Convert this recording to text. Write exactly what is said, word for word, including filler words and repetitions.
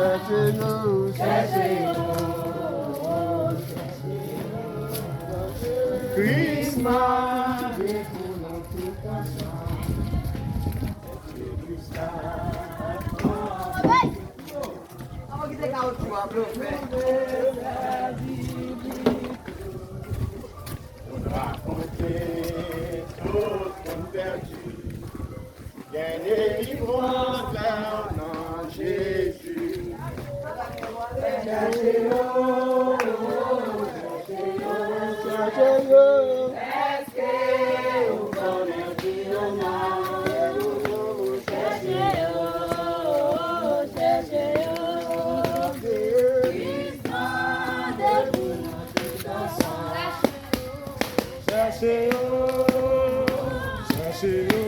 Chèche yo, chèche yo, chèche yo. Kris mande pou nou tout ansanm. Chèche Kris la. Pou n rakonte tout moun pèdi. Gen delivrans la nan Jezi. Chèche yo, chèche yo, chèche yo. Èske ou konnen ki yo nan? Chèche yo, chèche yo. Kris mande pou nou tout ansanm. Chèche yo, chèche yo,